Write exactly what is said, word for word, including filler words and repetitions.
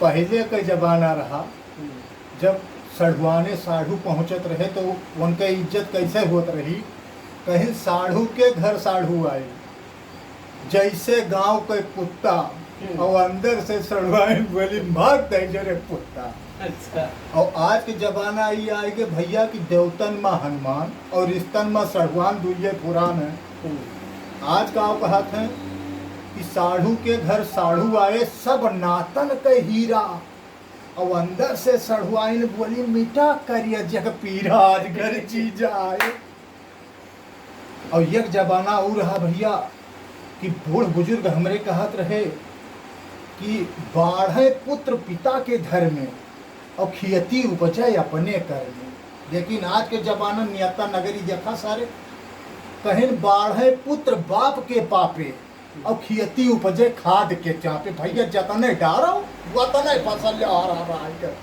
पहिले के जमाना रहा, जब सढ़ुआने साढ़ू पहुँचत रहे तो उनके इज्जत कैसे होत रही? कहीं साढ़ू के घर साढ़ू आए, जैसे गांव के कुत्ता, हम्म। और अंदर से सढ़ुआइन बोली, "भाग दे जरे कुत्ता।" अच्छा। और आज के जमाना ई आए के भैया कि देवतन मा हनुमान और रिश्तन मा सढ़ुआन दुइये पुरान है। हम्म। आज का कहत हैं कि साढ़ू के घर साढ़ू आए, सब नातन के हीरा। और अंदर से सढ़ुआइन बोली, "मिटा करिया जग पीरा, आज घर जीजा आए।" और एक जमाना और रहा भैया कि बूढ़ बुजुर्ग हमरे कहत रहे कि "बाढ़े पुत्र पिता के घर में, और खियती उपजे अपने कर में।" लेकिन आज के जमाना नियता नगरी देखा सारे, कहिन "बाढ़े पुत्र बाप के पापे, और खियती उपजे खाद के चापे।" भैया जतने डारो, वतने फसल ले आ रहा है।